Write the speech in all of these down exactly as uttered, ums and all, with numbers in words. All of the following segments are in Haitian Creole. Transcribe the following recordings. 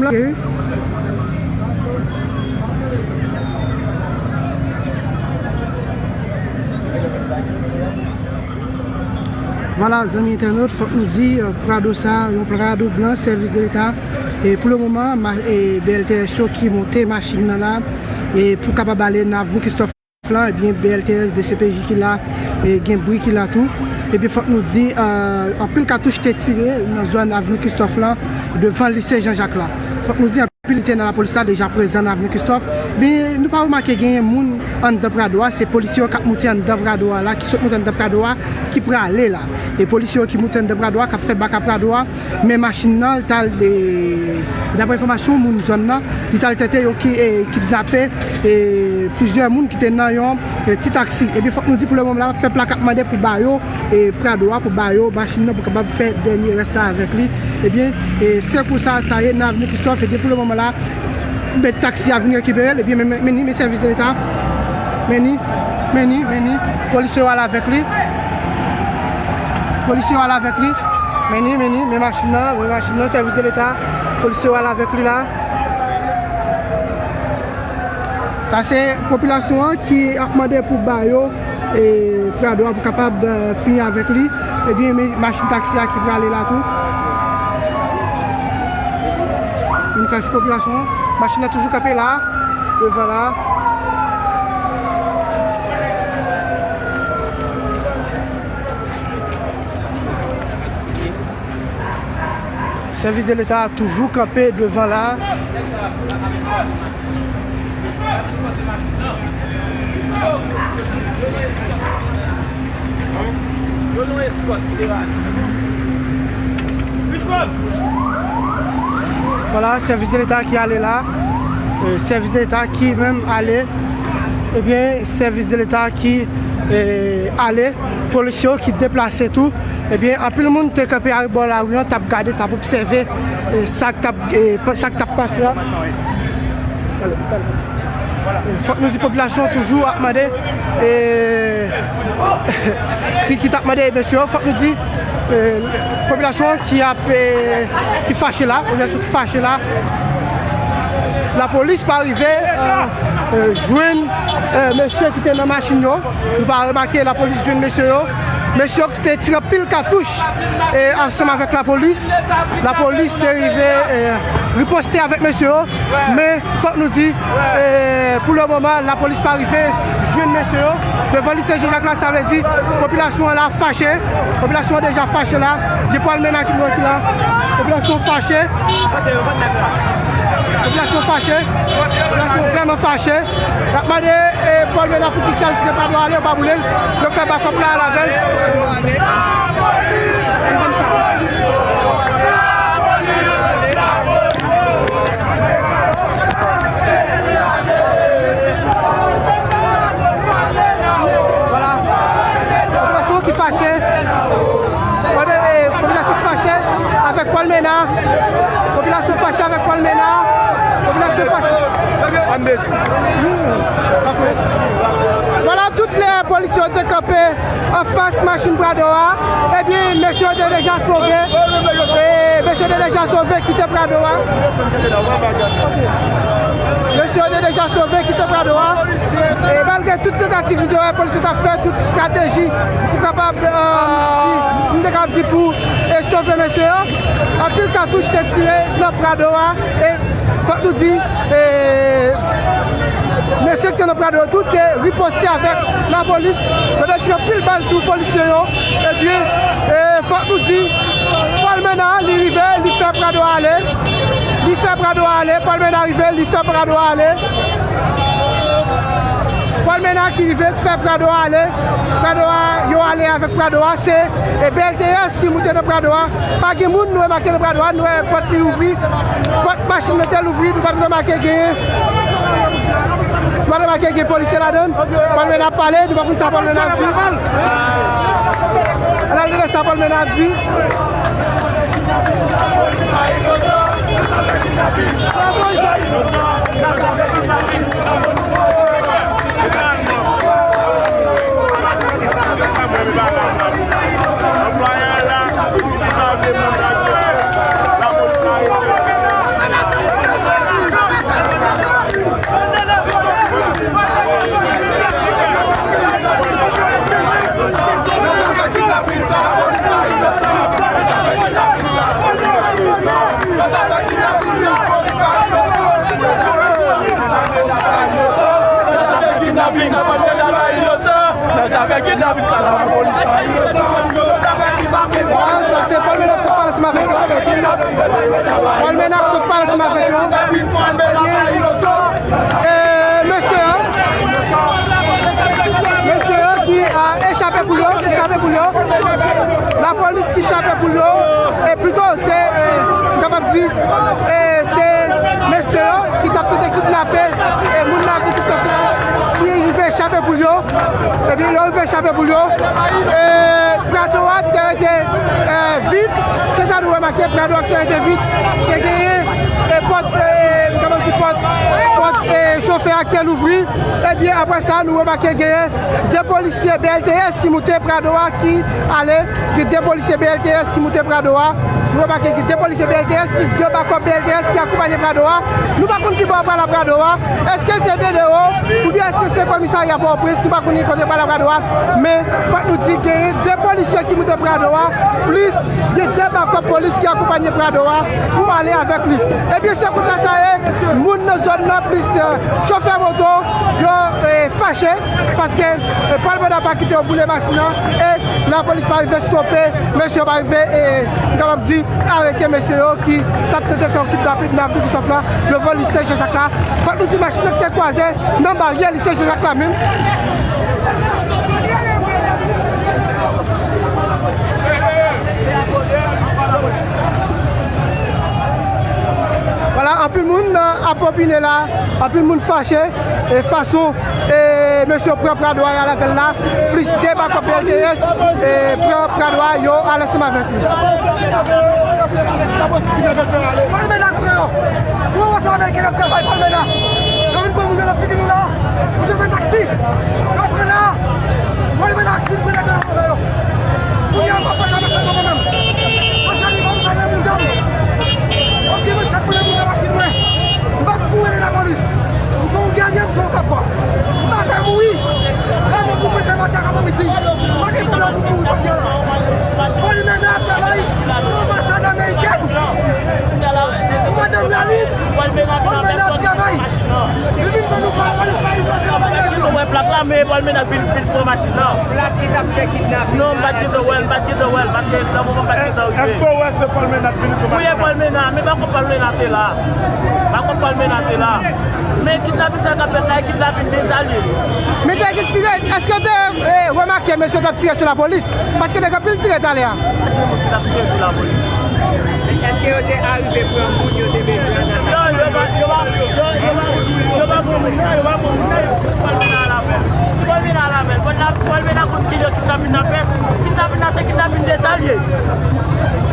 la. Vwala, zanmi entènot, fòk nou di, euh, Prado sa, yon Prado blan, sèvis de leta. E pou le moman, ma-, e B L T S yo ki monte machin nan la, e pou kapab ale nan Avni Kristòf la, ebyen, B L T S, D C P J ki la, e gen bri ki la tou. Ebyen, fòk nou di, euh, anpil katouch te tire nan zòn Avni Kristòf la, devan lise Jan Jak la. Fòk nou di, anpil te nan lapolis la deja prezan nan Avni Kristòf. Ebyen, nou pa remake genyen moun anndan Prado a, se polisye yo k ap moute anndan Prado a la, ki sot moute anndan Prado a, ki prale la. E polisye yo ki moute anndan Prado a, k ap fè baka Prado a, men machin nan, li t al, e, daprè enfòmasyon moun zòn nan, li t al tante yo ki, e, kidnape, e, plizyè moun ki te nan yon, e, ti taksi. Epi fòk nou di pou le moman la, pèp la k ap mande pou ba yo, e, Prado a, pou ba yo machin nan, pou kapab fè dènye rès la avèk li. Ebyen, e, se konsa sa ye nan Avni Kristòf, ebyen pou le moman la, men taksi a vin rekipere l, ebyen men, men, men ni, men sèvis de leta, men ni, men ni, men ni, polisye yo al avèk li, polisye yo al avèk li, men ni, men ni, men machin nan, men machin nan, sèvis de leta, polisye yo al avèk li la. Sa se popilasyon an ki ap mande pou ba yo, e, Prado a pou kapab, e, fini avèk li. Ebyen, men machin taksi a ki prale la tou. Men sa se popilasyon an. Machin nan toujou kanpe la, devan la. Sèvis de leta toujou kanpe devan la. Vwala, sèvis de leta ki ale la. E, sèvis de leta ki menm ale. Ebyen, sèvis de leta ki, e, ale. Polisye yo ki deplase tou. Ebyen, anpil moun te kanpe arebò lari an, t ap gade, t ap obsève, e, sa k t ap, e, pa-, sa k t ap pase a. E, fòk nou di popilasyon toujou ap mande, e, ki, ki t ap mande mesye yo, fòk nou di, e, popilasyon ki ap, e, ki fache la, popilasyon ki fache la. Lapolis pa rive, e, e, jwenn, e, mesye ki te nan machin yo. Nou pa remake lapolis jwenn mesye yo. Mesye yo ki te tire anpil katouch, e, ansanm avèk lapolis. Lapolis te rive, e, riposte avèk mesye yo. Men, fòk nou di, e, pou le moman, lapolis pa rive jwenn mesye yo. Devan lise Jan Jak la, sa vle di, popilasyon an la fache. Popilasyon an deja fache la. Gen Paul Mena ki mwen ki la. Popilasyon fache. Popilasyon fache. Popilasyon vrèman fache. N ap mande, e, Paul Mena pou ki sa l kite Prado ale, yo pa boule l. Yo fè bakòp la al avè l. Vwala. Popilasyon ki fache. Popilasyon ki fache avèk Paul Mena. Popilasyon fache avèk Paul Mena. Popilasyon fache. Vwala, tout lè polisye yo te kanpe anfas machin Prado a, ebyen, mesye yo te deja sove. E mesye yo te deja sove, kite Prado a. Mesye yo te deja sove, kite Prado a. E malgre tout tantativ de, polisye t ap fè tout estrateji pou kapab, e, di, m te kapab di pou estove mesye yo. Anpil katouch te tire nan Prado a. E fòk nou di, e, mesye ki te nan Prado yo tou te riposte avèk lapolis. Yo te tire anpil bal sou polisye yo. Ebyen, e, fòk nou di, Paul Mena, li rive, li fè Prado a ale. Li fè Prado a ale. Paul Mena rive, li fè Prado a ale. Paul Mena ki rive fè Prado a ale. Prado a, yo ale avèk Prado a. Se, e, B L T S ki moute nan Prado a. Pa gen moun nou remake nan Prado a. Nou wè pòt li louvri. Pòt machin nan te louvri. Nou pa t remake gen, nou pa t remake gen polisye ladan l. Paul Mena ap pale. Nou pa konn sa Paul Mena ap di. Ann al tande sa Paul Mena ap di. Sa se Paul Ménac sot pale ansanm avèk yo. Paul Ménac sot pale ansanm avèk yo. E mesye yo, mesye yo ki, a, echape pou yo, ki echape pou yo. Lapolis ki chape pou yo. E pito se, e, m kapab di, e, se mesye yo ki t ap tante kidnape, e, moun nan ki t ap ki rive chape pou yo. Ebyen, yo rive chape pou yo. E, Prado a te rete, e, vid. Se sa nou remake, Prado a te rete vid. Te genyen, e, pòt, e, kòman di, pòt, pòt, e, chofè a ki te louvri. Ebyen, apre sa, nou remake genyen de polisye B L T S ki moute Prado a ki ale. Gen de polisye B L T S ki moute Prado a. Nou remake gen de polisye B L T S plis de bakòp B L T S ki akonpanye Prado a. Nou pa konn ki bò pral Prado a. Èske se D D O oubyen èske se komisarya Pòtoprens? Nou pa konn kote pral Prado a. Men, fòk nou di genyen de polisye ki moute Prado a, plis gen de bakòp polis ki akonpanye Prado a pou ale avèk li. Ebyen, se konsa sa ye. Moun nan zòn nan plis, e, chofè moto, yo, e, fache paske, e, Paul Ménac pa kite yo boule machin nan e lapolis pa rive stope mesye yo, pa rive, e, m kapab di, arete mesye yo ki t ap tante fè yon kidnapin nan Avenue Christophe la, devan lise Jean Jacques la. Fòk nou di machin nan ki te kwaze nan baryè lise Jean Jacques la menm. Vwala, anpil moun, e, ap opine la, anpil moun fache, e, fason, e, mesye pran Prado a y al avè l la, plis de bakòp B L T S, e, pran Prado a, yo al ansanm avèk li. Paul Ménac pran yo. Nou wè se ameriken k ap travay, Paul Ménac. Yo vin pran moun yo nan figi nou la. Pou chofè taksi. Yo pran la. Paul Ménac vin pran nèg yo nan men yo. Kounye a, m ap pase machin nan mwen menm. Machin li ban m sa nan mouda m. Ok, machin mwen nan mouda machin mwen. M p ap kouri nan lapolis. M se yon gèryè, m se yon kapwa. M pa vle mouri. Lè mwen pou prezèvatè avan midi. M pa gen pwoblèm pou mouri jodi a la. Paul Ménac ap travay nan anbasad amerikèn. Pou madanm Lalin. Paul Ménac ap travay. Li vin ban nou pa, pa, pa, pa, pa, pa, Ou wè plat la, men Paul Ménac vin, vin pran machin nan. Plat ki t ap fè kidnapin. Non, m pa t gentan wè l, m pa t gentan wè l, paske nan moman m pa t gentan rive. Èske w wè se Paul Ménac vin pran machin nan? Wi, Paul Ménac, men pa kont Paul Ménac te la. Pa kont Paul Ménac te la. Men kidnapin sa k ap fèt la, e kidnapin detalye. Men te gen tire, èske w te, e, remake mesye t ap tire sou lapolis? Paske te gen anpil tire talè a. Ki t ap tire sou lapolis. Men èske yo te arive pran moun yo te bezwen nan... Non, yo pa, yo pa, yo, yo pa, yo pa pran moun nan, yo pa pran moun nan, yo pran Paul Ménac al avè l. Si Paul Ménac al avè l, Paul Ménac, Paul Ménac konn kijan kidnapin nan fèt. Kidnapin nan se kidnapin detalye.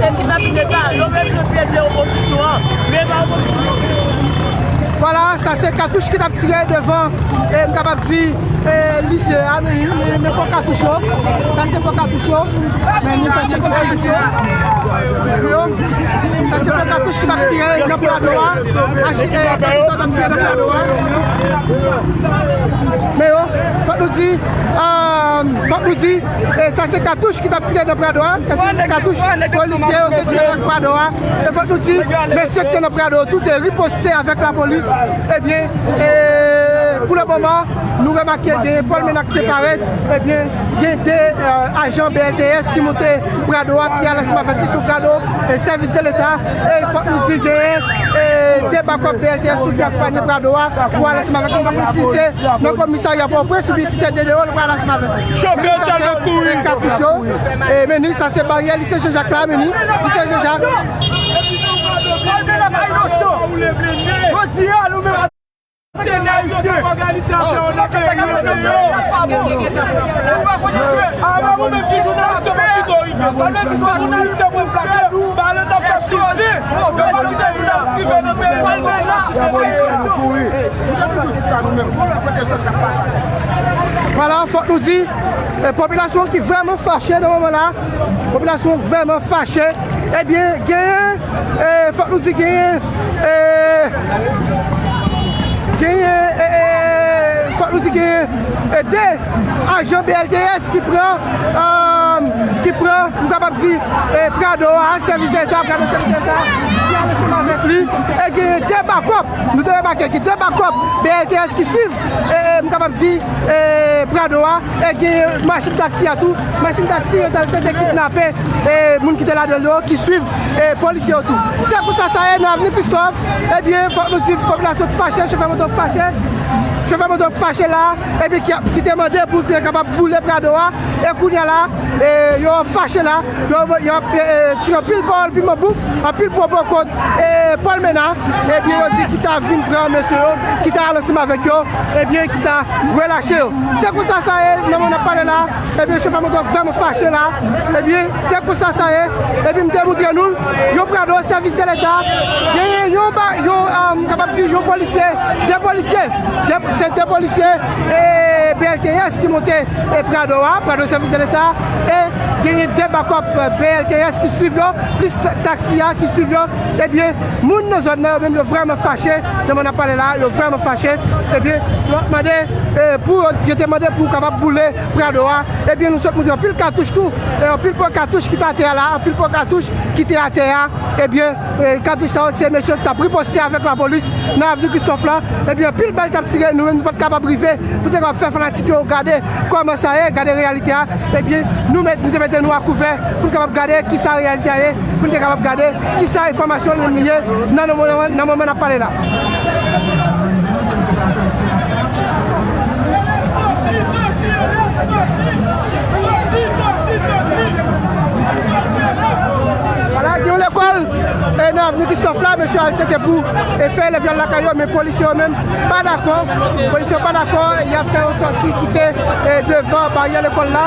E kidnapin detalye, yo bezwen pyeje opozisyon an. Men pa opozisyon. Vwala, sa se katouch ki t ap tire devan, e m kapab di, e, lise a, men, men, men pran katouch yo. Sa se pran katouch yo. Men ni sa se pran katouch yo. Yo. Sa se pran katouch ki t ap tire nan Prado a. Ach, e, katouch sa t ap tire nan Prado a. Men yo, fòk nou di, e, fòk nou di, e, sa se katouch ki t ap tire nan Prado a. Sa se katouch polisye yo te tire nan Prado a. E fòk nou di, mesye ki te nan Prado yo tou te riposte avèk lapolis. Ebyen, e, pou le moman, nou remake gen Paul Ménac ki te parèt. Ebyen, gen de, e, ajan B L T S ki moute Prado a, ki al ansanm avèk li sou Prado, e, sèvis de Leta. E fòk nou di gen, e, de bakòp B L T S tou ki akonpanye Prado a pou al ansanm avèk li. M pa konn si se nan komisarya Pòtoprens oubyen si se D D O l pral ansanm avèk li. Men ni sa se, e, katouch yo. E, men ni sa se baryè lise Jean Jacques la, men ni lise Jean Jacques. Jodi a, nou menm, se ayisyen. Vwala, fòk nou di, e, popilasyon ki vrèman fache nan moman la, popilasyon vrèman fache, ebyen, genyen, e, fòk nou di genyen, e, genyen, e, e, fòk nou di genyen, e, de ajan B L T S ki pran, e, ki pran, nou kapab di, e, Prado a, sèvis Deta, Prado sèvis Deta, ki al ansanm avèk li, e genyen de bakòp, nou te remake gen de bakòp B L T S ki swiv, e, e, m kapab Ap di, e, Prado a, e gen machin taksi a tou. Machin taksi yo t al tante kidnape, e, moun ki te ladan l yo, ki swiv, e, polisye yo tou. Se konsa sa ye nan Avni Christophe. Ebyen, fòk nou di popilasyon k fache, chofè moto k fache. Chofè moto k fache la, ebyen, ki, ki te mande pou te kapab boule Prado a. E kounye a la, e, yo fache la, yo, yo ap, e, e, tire anpil pawòl piman bouk, anpil pwopo kont, e, Paul Mena, ebyen, yo di ki ta vin pran mesye yo, ki ta al ansanm avèk yo, ebyen, ki ta relache yo. Se konsa sa ye, nan moman n ap pale la, ebyen, chofè moto vrèman fache la, ebyen, se konsa sa ye, ebyen, m te montre nou l, yon Prado sèvis de leta, genyen yon, ba, yon, e, m kapab di, yon polisye, de polisye, de, se de polisye, e, B L T S ki monte, e, Prado a, Prado sèvis de leta, e genyen de bakòp, e, B L T S ki swiv yo, plis taksi a ki swiv yo, ebyen, moun nan zòn nan, yo menm, yo vrèman fache, nan moman n ap pale la, yo vrèman fache, ebyen, yo ap mande, e, pou, yo te mande pou kapab boule Prado a, ebyen, nou sot montre anpil katouch tou, e, anpil pwen katouch ki te atè a la, anpil pwen katouch ki te atè a, ebyen, e, katouch sa yo, se mesye yo ki t ap riposte avèk lapolis nan Avni Christophe la, ebyen, anpil bal t ap tire, nou menm, nou pa t kapab rive, pou te kapab fè fanatik yo gade kòman sa ye, gade reyalite a, ebyen, nou met, nou te mete nou a kouvè, pou n kapab gade kisa reyalite a ye, pou n te kapab gade kisa enfòmasyon li ye nan, nan, nan, nan moman n ap pale la. Vwala, gen yon lekòl, e, nan Avni Christophe la, mesye yo al tante pou, e, fè elèv yo al lakay yo, men polisye yo menm pa dakò. Polisye yo pa dakò, y ap fè yo sòti kite, e, devan baryè lekòl la,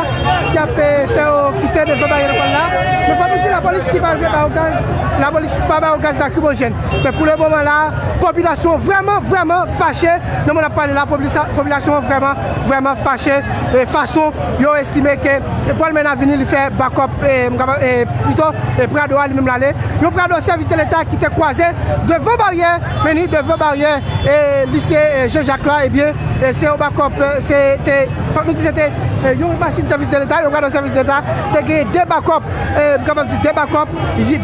y ap, e, fè yo kite devan baryè lekòl la. Men fò nou di lapolis ki pa rive ba yo gaz, lapolis pa ba yo gaz lakrimojèn. Men pou le moman la, popilasyon an vrèman, vrèman fache. Nan moman n ap pale la, popilisa-, popilasyon an vrèman, vrèman fache, e, fason yo estime ke Paul Mena vini, li fè bakòp, e, m kapab, e, pito, e, Prado a li menm l ale. Yon Prado sèvis de leta ki te kwaze devan baryè, men ni devan baryè, e, lise, e, Jean Jacques la, ebyen, e, se yon bakòp, e, se te, fòk nou di se te, e, yon machin sèvis de leta, yon Prado sèvis de leta, te genyen de bakòp, e, m kapab di de bakòp,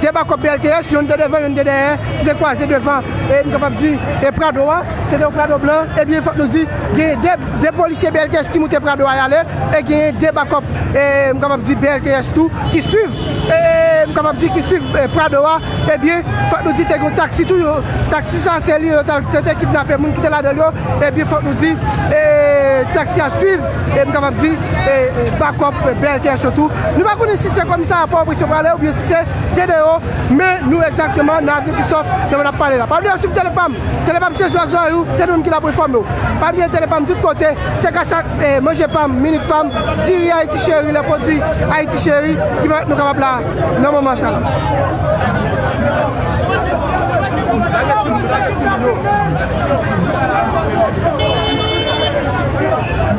de bakòp B L T S, youn te devan, youn te dèyè, ki te kwaze devan, e, m kapab di, e, Prado a, se te yon Prado blan, ebyen, fòk nou di, genyen de, de polisye B L T S ki moute Prado a y ale, e genyen de bakòp, e, m kapab di B L T S tou, ki swiv, e, m kapab di ki swiv, e, Prado a, ebyen, fòk nou di te gen yon taksi tou, yo, taksi sa, se li yo t al tante kidnape moun ki te ladan l yo, ebyen, fòk nou di, e, taksi a swiv, e, m kapab di, e, e, bakòp, e, B L T S yo tou. Nou pa konnen si se kòmisa a Pòtoprens yo prale oubyen si se T D O, men nou egzakteman nan Avni Christophe, nan moman n ap pale la. Pa bliye swiv Telepam. Telepam se zo ak zòrèy ou, se nou menm ki la pou enfòme w. Pa bliye Telepam tout kote, se gras a, e, Manje Pam, Minit Pam, Diri Ayiti Cheri, lè pwodui Ayiti Cheri, ki pèmèt nou kapab la nan moman sa la.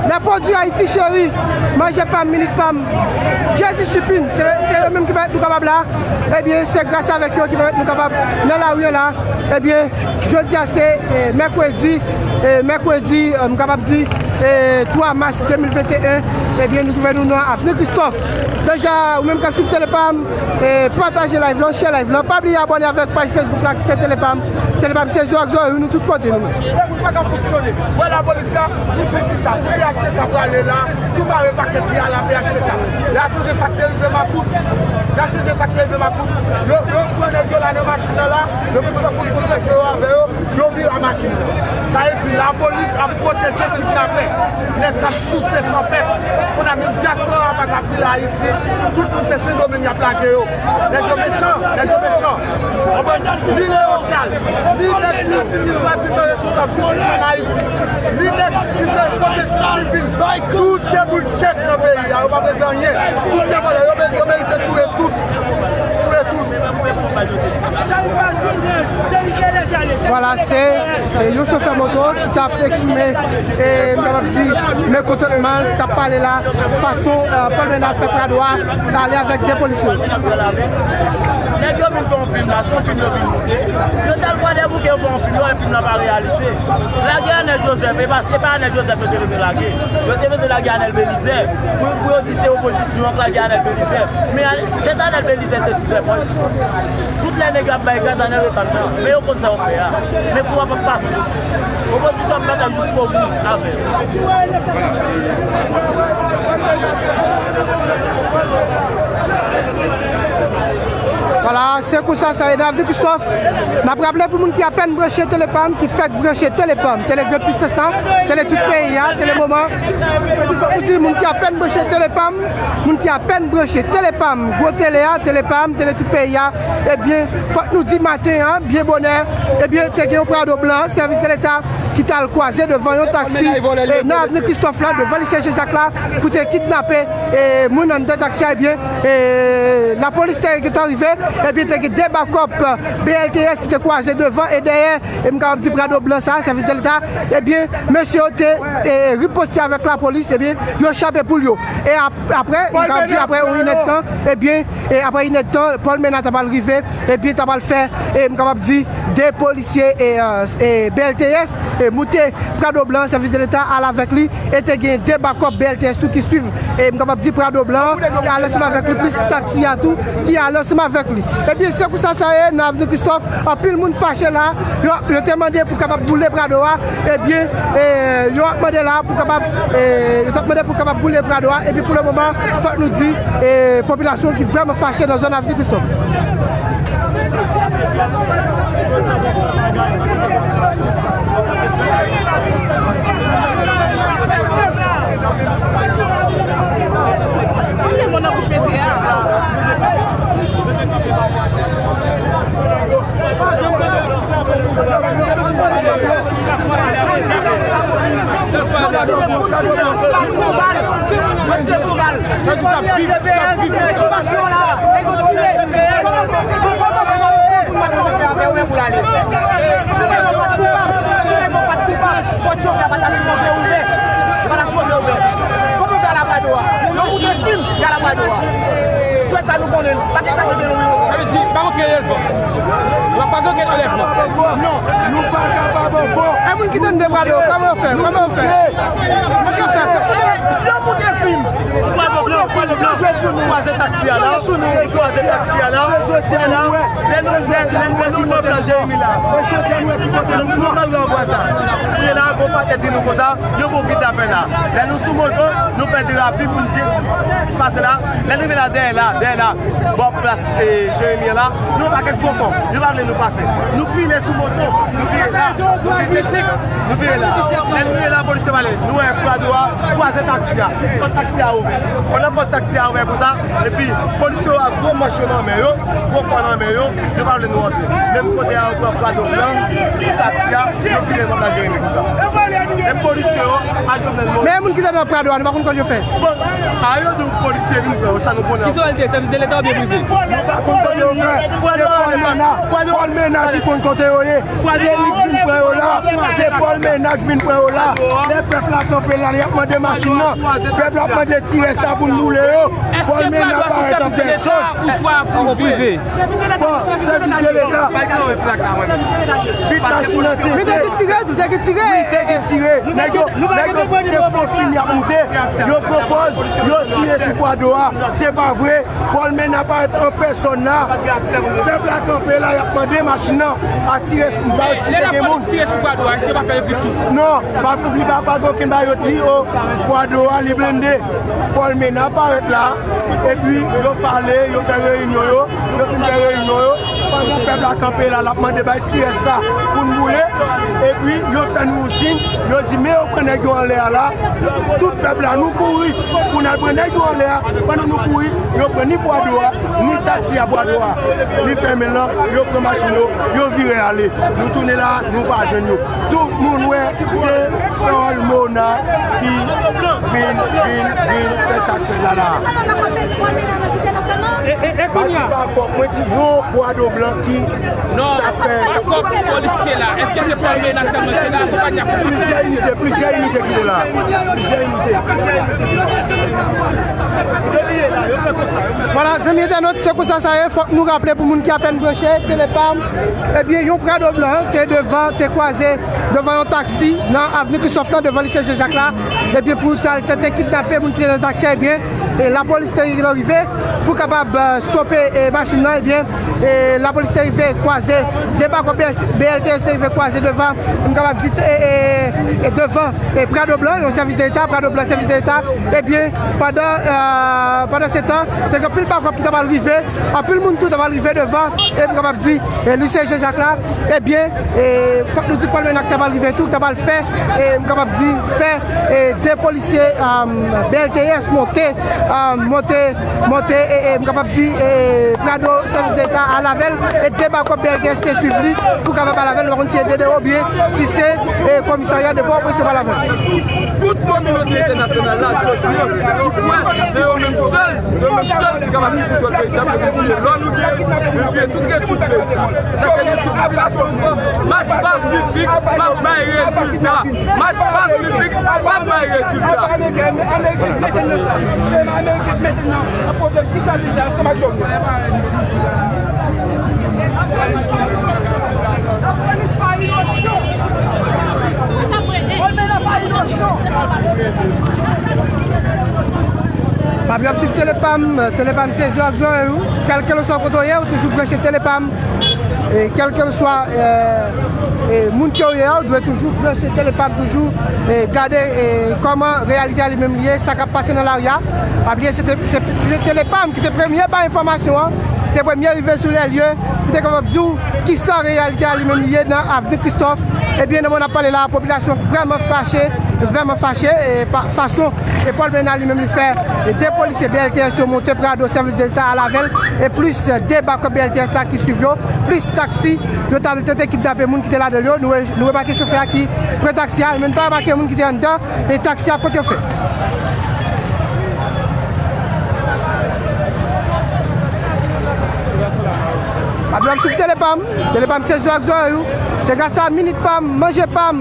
Lè pwodui Ayiti Cheri, Manje Pam, Minit Pam, Jersey Shipping, se, se yo menm ki pèmèt nou kapab la. Ebyen, se gras avèk yo ki pèmèt nou kapab nan lari an la. Ebyen, jodi a se, e, mèkredi, e, mèkredi, e, m kapab di, e, twa mas de mil venteyen. Ebyen, nou twouve nou nan Avni Christophe. Deja, ou menm k ap swiv Telepam, e, pataje live lan, share live lan. Pa bliye abòne avèk paj Facebook la ki se Telepam. Telepam se zo ak zòrèy ou, nou tout kote nou menm. Lè moun pa ka fonksyone. Wè lapolis la, nou te di sa. P H T K prale la, tou mare pakèt li a la P H T K. Lè a sonje sa k te rive Makout. Lè a sonje sa k te rive Makout. Yo, yo pran nèg yo la nan machin nan la, yo fin fè kout pou sèche yo avè yo, yo vire machin nan. Sa vle di lapolis ap pwoteje kidnapè, nèg k ap souse san pèp. Kounye a menm dyaspora pa ka vin Ayiti, tout moun se Sendomeng y ap lage yo. Nèg yo mechan, nèg yo mechan. Konprann? Ni Leo Charles, ni nèg ki, ki swadizan responsab jistis ann Ayiti, ni nèg ki se pwoteksyon sivil, tout se boul chèk nan peyi a, yo p ap regle anyen. Tout se vòlè, yo me-, yo merite touye tout. Touye tout. Vwala, se, e, yon chofè moto ki t ap eksprime, e, m kapab di, mekontantman l, k ap pale la, fason, e, Paul Bernard fè Prado a ale avèk de polisye. Nèg yo vin fè yon fim la, se yon fim yo vin moute. Yo t al Kwadèboukè, yo fè yon fim, yo wè fim la pa reyalize. Lage Anèl Jozèf, e pa, e pa Anèl Jozèf yo te bezwen lage. Yo te bezwen lage Anèl Belizè. Pou, pou yo di se opozisyon an k lage Anèl Belizè. Men Anèl, tèt Anèl Belizè te sou zèpòl. Tout lè nèg yo ap bay gaz, Anèl ret anndan. Men yo konn sa yo fè a. Men kou a p ap pase. Opozisyon ap batay jiskobout avè l. Vwala, se konsa sa ye nan Avni Kristòf. N ap raple pou moun ki apèn branche tele pa m, ki fèk branche tele pa m, tele Grand Puissance la, tele tout peyi a, tele moman. Pou di moun ki apèn branche tele pa m, moun ki apèn branche tele pa m, gwo tele a, tele pa m, tele tout peyi a, ebyen, fòk nou di maten an, byen bonè, ebyen, te gen yon Prado blan, sèvis de Leta ki t al kwaze devan yon taksi, e, nan Avni Kristòf la, devan Lise Jan Jak la, pou te kidnape, e, moun anndan taksi a, ebyen, e, lapolis te gentan rive, ebyen, te gen de bakòp, e, B L T S ki te kwaze devan e dèyè, e, m kapab di Prado blan sa, sèvis de Leta, ebyen, mesye yo te, e, riposte avèk lapolis, ebyen, yo chape poul yo. E ap-, apre, m kapab di, apre yon inèdtan, ebyen, e apre inèdtan, Paul Menard ta pral rive, ebyen, ta pral fè, e m kapab di, de polisye e, e, B L T S, e, moute Prado blan, sèvis de Leta al avèk li, e te gen de bakòp B L T S tou ki swiv, e m kapab di Prado blan, ki al ansanm avèk li, plis taksi a tou, ki al ansanm avèk li. Ebyen, se konsa sa ye, nan Avni Kristòf, anpil moun fache la, yo, yo te mande pou kapab boule Prado a, ebyen, e, yo ap mande la pou kapab, e, yo t ap mande pou kapab boule Prado a, epi pou le moman, fòk nou di, e, popilasyon ki vrèman fache nan zòn Avni Kristòf. Mete mwen nan bouch mesye a. Pou l ale. Si nèg yo pa t koupab, si nèg yo pa t koupab, pòt chofè a pa ta sipoze ouvè. Li pa ta sipoze ouvè. Kòman w fè al a Prado a? Yon moun te fim, y al a Prado a. Jwèt sa nou konnen, pa gen sa ki gen nou yo. Sa vle di, pa gen okenn rèlman. La pa gen okenn rèlman. Non, nou pa kapab ankò. E moun ki tande Prado, kòman w fè? Kòman w fè? Kòman w fè? Yon moun te fim. Prado blan, Prado blan. Kwaze taksi a la. Kwaze taksi a la. Kounye a la, lè nou, lè, lè, lè nou nan plas Jeremi la. Nou pa rive anba sa. Kounye a la, gon pakèt di nou konsa, yo bon kidnapè la. Lè nou sou moto, nou fè drapi pou nou te pase la. Lè nou rive la, dèyè la, dèyè la, bò plas, e, Jeremi la, nou pakèt gwo kò. Yo pa vle nou pase. Nou pile sou moto, nou vire la. Nou vire la. Lè nou vire la, polisye pale. Nou wè Prado a, kwaze taksi a. Pòt taksi a ouvè. Pandan pòt taksi a ouvè konsa, epi polisye yo ak gwo manch yo nan men yo, gwo kò nan men yo, yo pa vle nou antre. Menm kote a, yo pran Prado blan, taksi a, yo pile nan plas Jeremi konsa. E polisye yo, a Jovenel Moïse. Men moun ki te nan Prado a, nou pa konn kòman yo fè. Bon, a yo di w polisye vin pran yo, sa nou konnen. Ki sou L T, sèvis de Leta oubyen prive? Nou pa konn kote yo fè. Se Paul Menard. Paul Menard ki konn kote yo ye. Se li k vin pran yo la. Se Paul Menard k vin pran yo la. Lè pèp la kanpe la, y ap mande machin nan. Pèp la ap mande ti rès la pou n boule yo. Paul Menard parèt an pèsòn. Ou swa pou prive? Bon, sèvis de Leta. Vit machin nan tenten. Men te gen tire tou, te gen tire. Wi, te gen tire. Nèg yo, nèg yo, se fo fim y ap moute. Yo pran pòz, yo tire sou Prado a. Se pa vre. Paul Menard parèt an pèsòn la. Pèp la kanpe la, y ap mande machin nan. A tire, m pa wè si te gen moun. Lè lapolis tire sou Prado a, èske yo pa fè yo vit tou? Non, pa fouki, pa, pa gen okenn bagay yo di, o, Prado a, li blende. Paul Menard parèt la, epi yo pale, yo fè reyinyon yo, yo fin fè reyinyon yo. Pandan pèp la kanpe la, l ap mande bay ti rès la pou n boule. Epi yo fè nou yon siy, yo di, men yo pran nèg yo anlè a la. Tout pèp la, nou kouri pou n al pran nèg yo anlè a. Pandan nou kouri, yo pran ni Prado a, ni taksi a Prado a. Li fèmen l lan, yo pran machin yo, yo vire ale. Nou tounen la, nou pa jwenn yo. Tout moun wè se Paul Menard ki vin, vin, vin fè sa k fèt la la. E, e, e kounye a? Mwen di yon Prado blan ki ta fè. Non, pa kòk polisye la. Èske se Paul Menard sèlman ki te la? Se pa Niafou. Plizyè inite, plizyè inite ki te la. Plizyè inite. Vwala, zanmi entènot, se konsa sa ye. Fòk nou raple pou moun ki apèn branche, tele pa m, ebyen, yon Prado blan te devan, te kwaze devan yon taksi nan avni Kristòf lan, devan lise Jan Jak la. Ebyen, pou t al tante kidnape moun ki te nan taksi a. Ebyen, e lapolis te gentan rive pou kapab, eh, stope, eh, machin nan, ebyen, e lapolis te rive kwaze, de bakòp B L T S te rive kwaze devan, m kapab di, e, e, e devan, e Prado blan, yon sèvis de leta, Prado blan, sèvis de leta, ebyen, pandan, eh, pandan se tan, te gen anpil bakòp ki ta pral rive, anpil moun tou ta pral rive devan, e m kapab di, e lise Jean Jacques la, ebyen, e fòk nou di Paul Menard ta pral rive tou, ta pral fè, e m kapab di, fè, e de polisye, um, B L T S monte, um, monte, monte, e, e m kapab di, e Prado, sèvis de leta al avè l, e de bakòp B L T S te swiv li pou kapab al avè l, nou pa konn si se de de oubyen si se, e komisarya de Pòtoprens yo al avè l. Tout kominote entènasyonal la, jodi a, ki kwè se yo menm sèl, se yo menm sèl ki kapab gen kontwòl veritab, se pou lò nou gen, nou gen tout resous peyi a. Sa fè nou di popilasyon ankò, mach pasifik p ap bay rezilta. Mach pasifik p ap bay rezilta. Papi ap swiv Telepam, Telepam se zò ak zòrèy ou. Kèlkeswa kote w ye, ou toujou branche Telepam. E kèlkeswa, e, e, moun ke w ye a, ou dwe toujou branche Telepam, toujou, e, gade, e, kòman reyalite a li menm li ye, sa k ap pase nan lari a. Pa bliye, se te, se, se Telepam ki te premye bay enfòmasyon an, ki te premye rive sou lè lye, pou te kapab di w kisa reyalite a li menm li ye nan avni Kristòf. Ebyen, nan moman n ap pale la, popilasyon vrèman fache, vrèman fache, e pa, fason e Paul Menard li menm li fè, e de polisye B L T S yo monte Prado, sèvis de leta al avè l, e plis, e, de bakòp B L T S la ki swiv yo, plis taksi, yo t al tante kidnape moun ki te ladan l yo. Nou re-, nou remake chofè a ki pran taksi a, men nou pa remake moun ki te anndan, e taksi a kote yo fè. Ap ap swiv Telepam, Telepam se zò ak zòrèy ou. Se gras a Minit Pam, Manje Pam.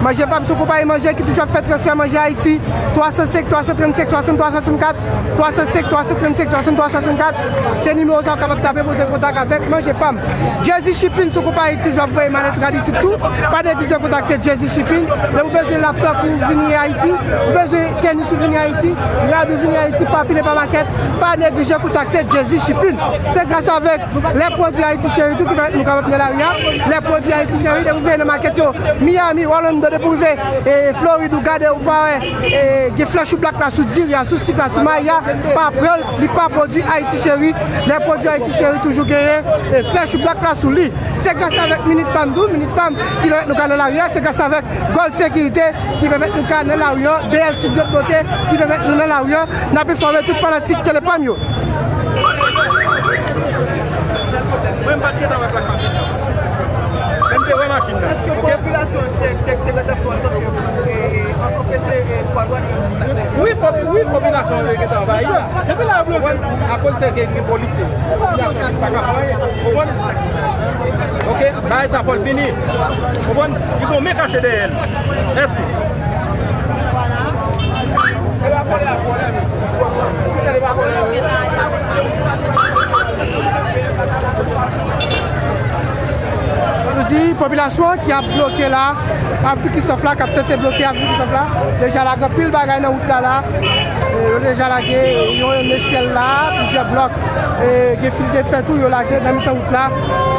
Manje Pam se yon konpayi manje ki toujou ap fè transfè manje Ayiti. Twa san senk, twa san trannsenk, swasanntwa swasannkat, twa san senk, twa san trannsenk, swasanntwa swasannkat. Se nimewo sa w kapab tape pou w te kontak avèk Manje Pam. Jezi Shipping se yon konpayi ki toujou ap voye malèt rad isit tou. Pa neglije kontakte Jezi Shipping. Lè ou bezwen laptop ou vini Ayiti, ou bezwen tenis ou vini Ayiti, rad ou vini Ayiti, pa pile pa makèt, pa neglije kontakte Jezi Shipping. Se gras avèk lè pwodui Ayiti Cheri tou ki pèmèt nou kapab nan lari a. Lè pwodui Ayiti Cheri, depi w veye nan makèt yo, Miami, Orlando, depi w rive, e, Florid, ou gade, ou pa wè, e, gen flèch ou blak la sou diri a, sou sik la, sou mayi a, pa pran l, li pa pwodui Ayiti Cheri. Lè pwodui Ayiti Cheri toujou genyen, e, flèch ou blak la sou li. Se gras avèk Minit Pam tou, Minit Pam ki pèmèt nou ka nan lari a, se gras avèk Gold Security ki pèmèt nou ka nan lari a, D L Sud lòt kote ki pèmèt nou nan lari a. N ap enfòme tout fanatik Telepam yo. Mwen, m pa t gentan wè plak machin nan. Men m te wè machin nan. Èske popilasyon te, te, te mèt ap fè an sòt ke, e, e, anpeche, e, twa dwàn? Wi, pop-, wi, popilasyon yo gentan anvayi la. Konprann? Akoz se ke gen polisye. Popilasyon ki pa ka fè anyen. Konprann? Ok, bagay sa fò l fini. Konprann? Li gon men kache dèyè l. Mèsi. Nou di popilasyon ki ap bloke la, avni Kristòf la, k ap tante bloke avni Kristòf la, deja lage anpil bagay nan wout la la. E, yo deja lage yon, yon esyèl la, plizyè blòk, e, gen fil de fè tou, yo lage nan mitan wout la.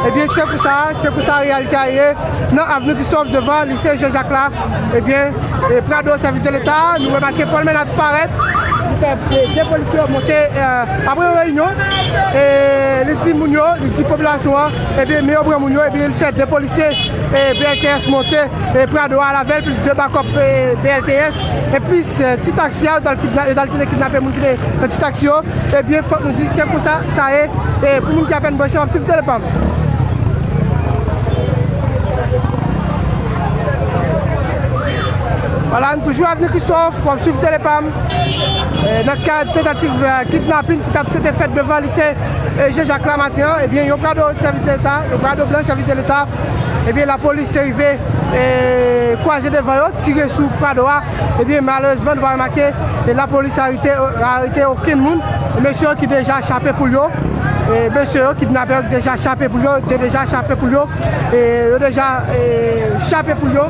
Ebyen, se konsa, se konsa reyalite a ye nan avni Kristòf devan lise Jean Jacques la. Ebyen, e, Prado, sèvis de Leta, nou remake Paul Menard parèt, li fè, e, de polisye yo monte, e, apre yon reyinyon, e, li di moun yo, li di popilasyon an, ebyen, men yo pran moun yo, ebyen, li fè de polisye, e, B L T S monte, e, Prado a al avè l, plis de bakòp, e, B L T S, e plis, e, ti taksi a, yo t al kidna-, yo t al tante kidnape moun ki te nan ti taksi yo, ebyen, fòk nou di, se konsa sa ye, e, pou moun ki apèn branche, w ap swiv Telepam. Vwala, n toujou avni Kristòf, w ap swiv Telepam. E, nan kad tantativ, e, kidnapin ki t ap tante fèt devan lise, e, Jean Jacques la maten an, ebyen, yon Prado sèvis de Leta, yon Prado blan sèvis de Leta, ebyen, lapolis te rive, e, kwaze devan yo, tire sou Prado a. Ebyen, malerezman, nou pa remake, e, lapolis arete, arete okenn moun. E mesye yo ki deja chape poul yo, e, mesye yo, kidnapè yo ki deja chape poul yo, te deja chape poul yo, e, yo deja, e, chape poul yo.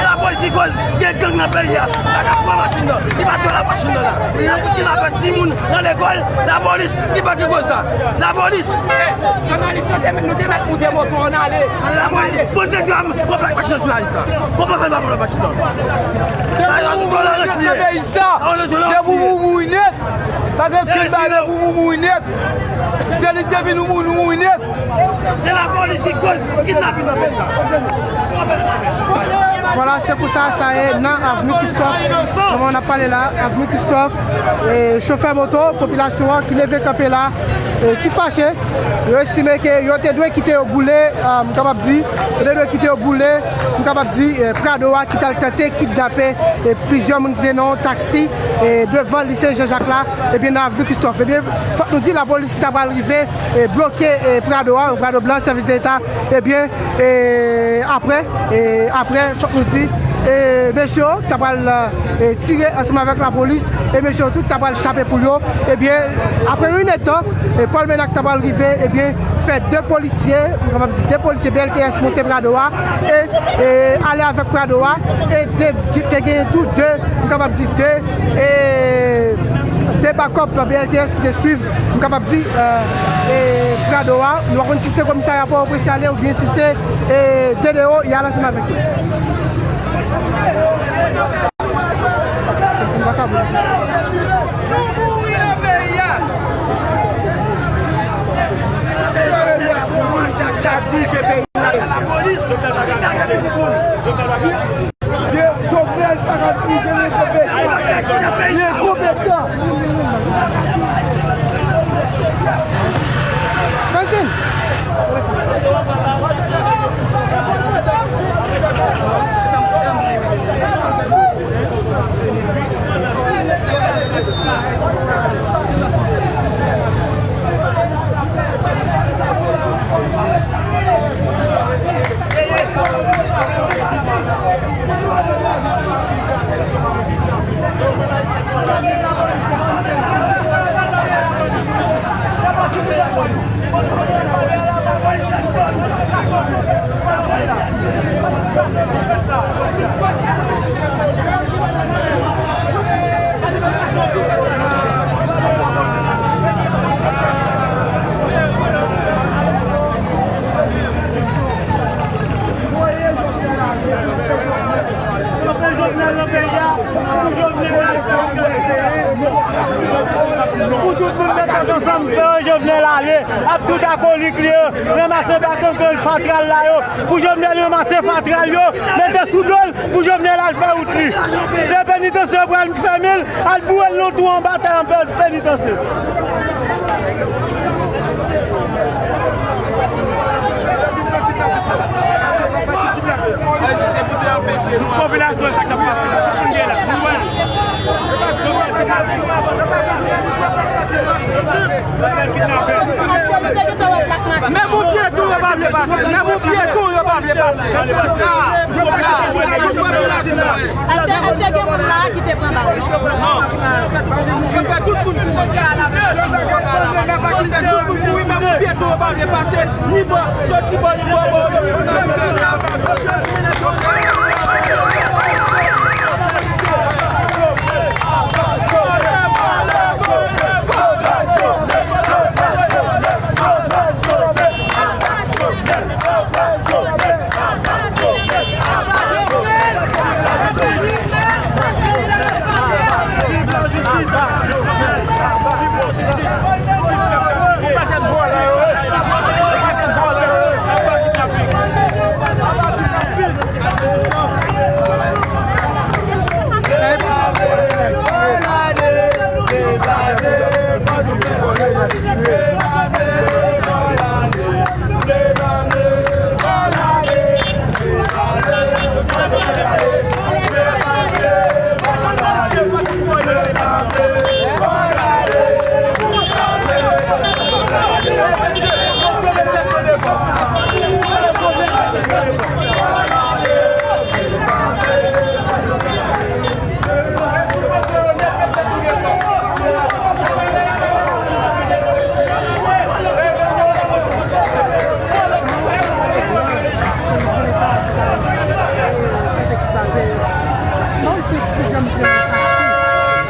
E lapolis ki koz gen gang nan peyi a. Pa ka pran machin nan. Li pa dwe la machin nan la. Li ap kidnape timoun nan lekòl. Lapolis ki pa ki koz sa. Lapolis. Jounalis yo te met, nou te met moute moto ann ale. Lapolis, bon te dam, bon pa machin jounalis la. Konprann pa pran machin nan. Sa yo nou tolerans li ye. Sa yo nou tolerans li ye. Depi ou mouri nèt. Pa gen okenn bagay pou ou mouri nèt. Se li k te vin nou mouri, nou mouri nèt. Se lapolis ki koz kidnapin nan peyi sa. Vwala, se konsa sa ye nan Avni Christophe. Kòman n ap pale la, Avni Christophe, e, chofè moto, popilasyon an ki leve kanpe la, e, ki fache. Yo estime ke yo te dwe kite yo boule, e, m kapab di, yo te dwe kite yo boule, m kapab di, e, Prado a ki t al tante kidnape, e, plizyè moun ki te nan yon taksi, e, devan lise Jean Jacques la, ebyen, nan Avni Christophe. Ebyen, fòk nou di, lapolis ki ta pral rive, e, bloke, e, Prado a, yon Prado blan, sèvis de leta, ebyen, e, apre, e, apre, fòk nou di, e, mesye yo ta pral, e, tire ansanm avèk lapolis, e mesye yo tout ta pral chape poul yo. Ebyen, apre yon inèdtan, e, Paul Menac ta pral rive, ebyen, fè de polisye, m kapab di de polisye B L T S monte Prado a, e, e, ale avèk Prado a, e te, te genyen tou de, m kapab di de, e, de bakòp B L T S ki te swiv, m kapab di, e, e, Prado a. Nou pa konn si se komisarya Pòtoprens y ale oubyen si se, e, D D O y al ansanm avèk yo. Jovenel pa ka dirije nan peyi a. Li enkonpetan. Francine. Jovenel nan peyi a, pou Jovenel al fè pou tout moun mete tèt ansanm fè Jovenel ale ak tout akolik li yo, ranmase baton grenn fatra l la yo, pou Jovenel ranmase fatra l yo, mete sou do l, pou Jovenel al fè wout li. Se penitansye yo pral fèmen l, al boure l nan twou anba tè anpè penitansye. Popilasyon sa k ap pase, nou konn gen la, nou wè. Menm yon pye tou yo pa vle pase, menm yon pye tou yo pa vle pase. Èske, èske gen moun la ki te pran bal, non? Non. Yo fè tout moun kouri. Yo fè tout moun kouri, menm yon pye tou yo pa vle pase, ni bò, soti bò, ni bò, bò, yo fè tout moun kouri.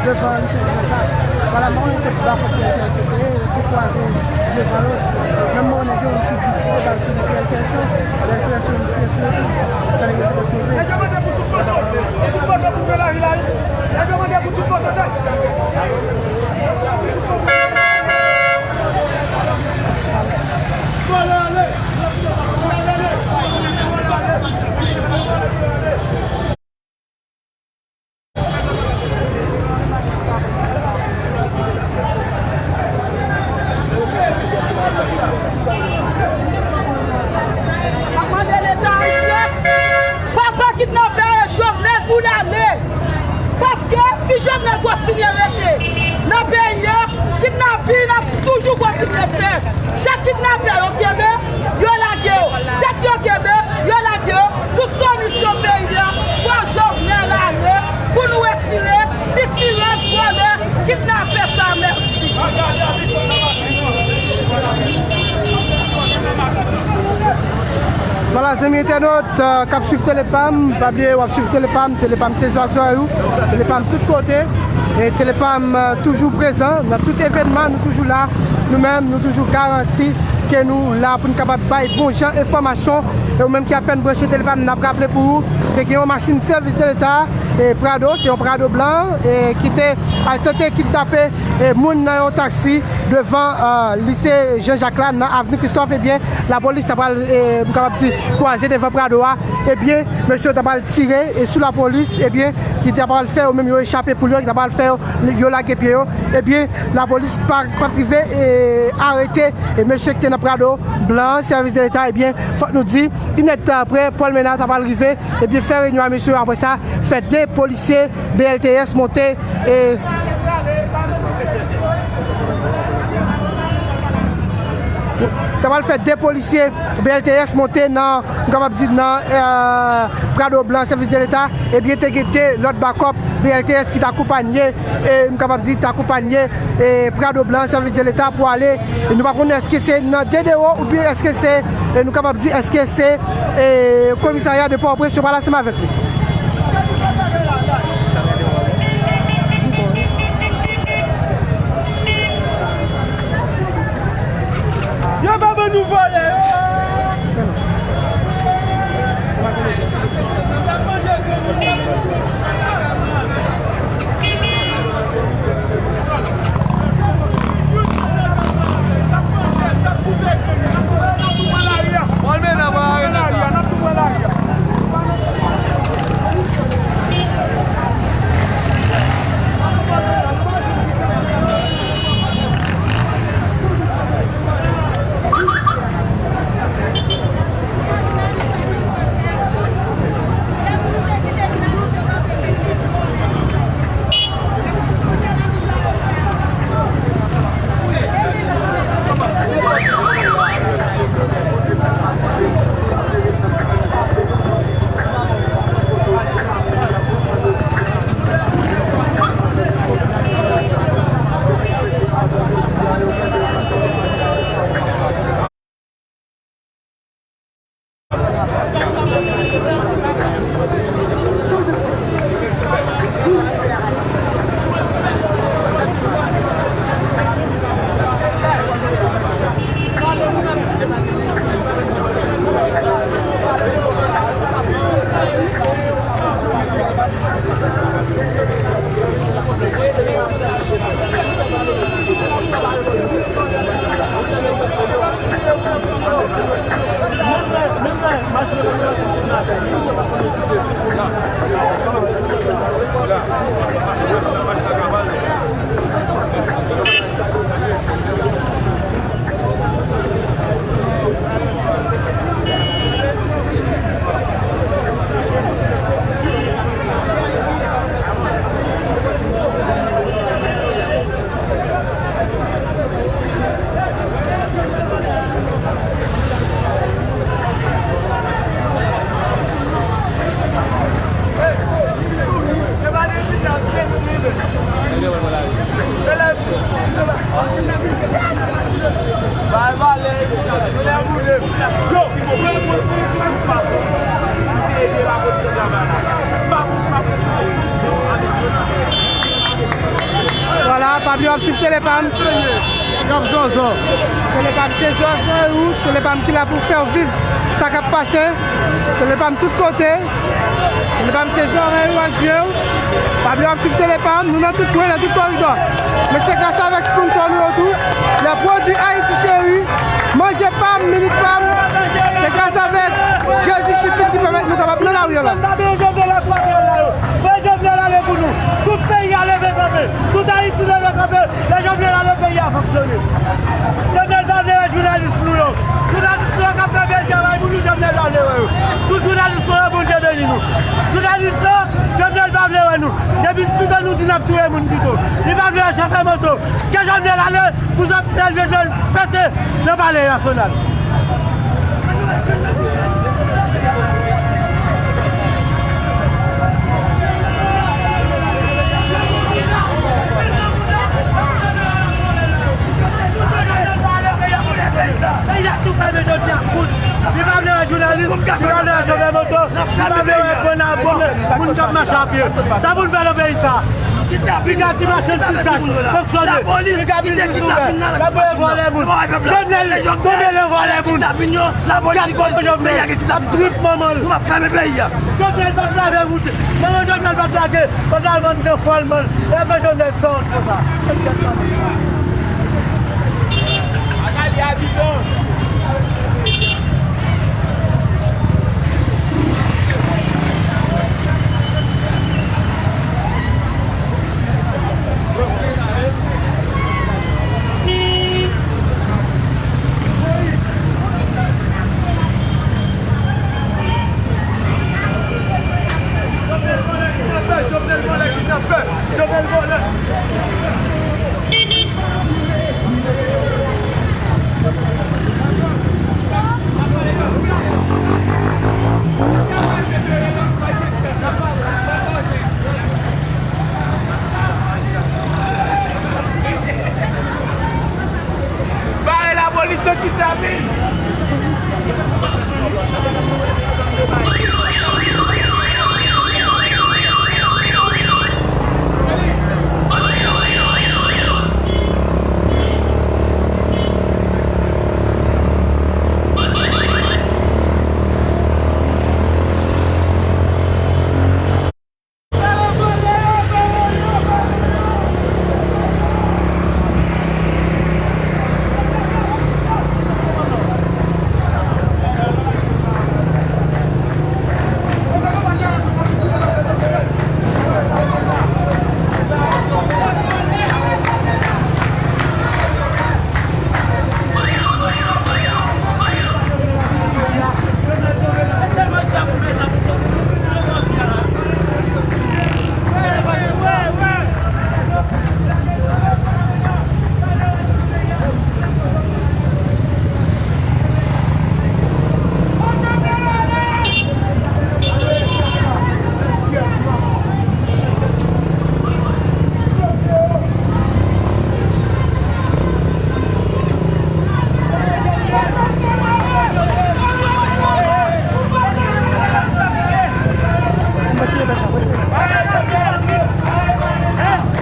Devan misye Jean Jacques. Vwala, mwen konnen tout bakòp P L T S yo te ye, yo te kwaze devan yo. Menm mwen konnen gen yon ki di tire bal sou P L T S yo, P L T S yo tire sou yo tou. Gade yo tire sou yo tou. Nèg yo mande pou tout poto, pou tout poto pou pran lari la wi. Nèg yo mande pou tout poto nèt. Vwala, ale. Kontinye rete nan peyi a, kidnapin ap toujou kontinye fèt. Chak kidnapè yo kenbe, yo lage yo. Chak yo kenbe, yo lage yo. Tout solisyon peyi a, fò Jovenel ale pou nou retire sitirè, vòlè, kidnapè sa. Mèsi. Vwala, zanmi entènot, euh, k ap swiv Tele Pam, pa bliye w ap swiv Tele Pam, Tele Pam se zò ak zòrèy ou, Tele Pam tout kote. E Tele Pam, euh, toujou prezan nan tout evènman, nou toujou la. Nou menm, nou toujou garanti ke nou la pou n kapab bay bon jan enfòmasyon. E ou menm ki apèn branche Tele Pam, n ap raple pou ou, te gen yon machin sèvis de leta, e Prado, se yon Prado blan, e ki te al tante kidnape, e moun nan yon taksi devan, euh, lise Jean Jacques la, nan avni Christophe, ebyen, lapolis ta pral, e, m kapab di, kwaze devan Prado a, ebyen, mesye yo ta pral tire, e, sou lapolis, ebyen, ki ta pral fè yo menm yo echape pou yo, ki ta pral fè yo, yo lage pye yo, ebyen, lapolis pa, pa t rive, e, arete, e, mesye ki te nan Prado blan an, sèvis de leta, ebyen, fòk nou di, inèdtan apre, Paul Ménard ta pral rive, ebyen, fè reyinyon a mesye yo, apre sa, fè de polisye B L T S monte, e, ta pral fè de polisye B L T S monte nan, m kapab di, nan, e, Prado blan, sèvis de leta, ebyen, te gen de lòt bakòp B L T S ki t akonpanye, e, m kapab di, t akonpanye, e, Prado blan, sèvis de leta pou ale. E nou pa konnen èske se nan Dedero oubyen èske se, e, nou kapab di, èske se, e, komisarya de Pòtoprens yo pral ansanm avèk li. Yo pa ban nou vòlè yo. Vwala, pa bliye w ap swiv Tele Pam. K ap zòzò. Tele Pam se zòzò ou, Tele Pam ki la pou fè w viv sa k ap pase. Tele Pam tout kote. Tele Pam se zòrèy ou ak je w. Pa bliye w ap swiv Tele Pam, nou nan tout kwen, nan tout koridò. Men se gras avèk sponsò nou yo tou. Les produits Haïti Chérie, manje pa m, minit pa m. Se gras avèk Jezi Chipit ki pèmèt nou kapab nan lari an la. Voye Jovenel ale pou nou. Tout peyi a leve kanpe. Tout Ayiti leve kanpe. Lè Jovenel ale, peyi a fonksyone. Jovenel pa vle wè jounalis nou yo. Jounalis nou yo k ap fè bèl travay pou nou, Jovenel pa vle wè yo. Tout jounalis nou yo, Bondye beni nou. Jounalis yo, Jovenel pa vle wè nou. Depi pito nou N ap touye moun pito. Li pa vle wè chofè moto. Ke Jovenel ale pou Jovenel, Jovenel pete nan Palè Nasyonal. Peyi a tou fèmen jodi a, fout. Li pa vle wè jounalis, li pa vle wè chofè moto, li pa vle wè grenn abon, moun k ap mache a pye. Sa pou n fè nan peyi sa? Piga ti machann pistach fonksyone. Piga biznis ouvè. L ap voye vòlè moun. Jovenel tonbe nan vòlè moun. Gad kòman Jovenel ap trip manman l. Jovenel pa t lage wout. Manman Jovenel pa t lage. Pandan l vann nan fòlman l. E fè Jovenel sa wont konsa. Jovenel vòlè, kidnapè, Jovenel vòlè. Bare lapolis nan kidnapin.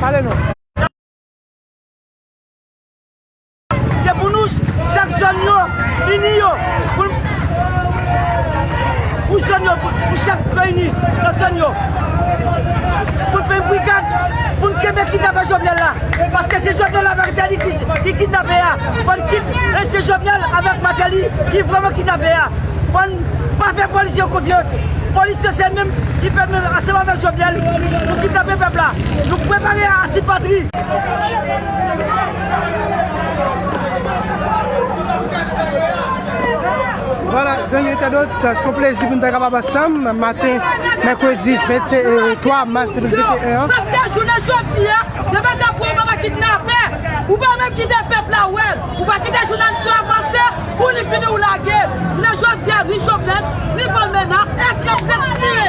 Pale non. Se pou nou, chak jèn yo, ini yo, pou, pou jèn yo, pou, pou chak yo ini nan jèn yo. Pou n fè yon brigad, pou n kenbe kidnapè Jovenel la. Paske se Jovenel avèk Martelly ki, ki kidnapè a. Fò n kit-, e se Jovenel avèk Martelly ki vrèman kidnapè a. Fò n pa fè polis yo konfyans. Polis yo se menm ki fè menm ansanm avèk Jovenel pou kidnape pèp la. Nou prepare asid patri. Vwala, zanmi entènot, se yon plezi pou n ta kapab ansanm maten mèkredi venntwa mas de mil venteyen an. Paske jounen jodi a, depi w ap fè yon mama kidnapè, ou pa menm kite pèp la wè l. Ou pa kite jounalis yo avanse, ou likide ou lage. Jounen jodi a, ni Jovenel, ni Palmena, èske n ap tire?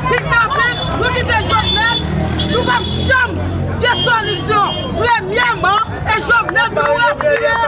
Kidnape, nou kite Jovenel, nou p ap janm gen solisyon. Premyèman, e Jovenel pou nou retire.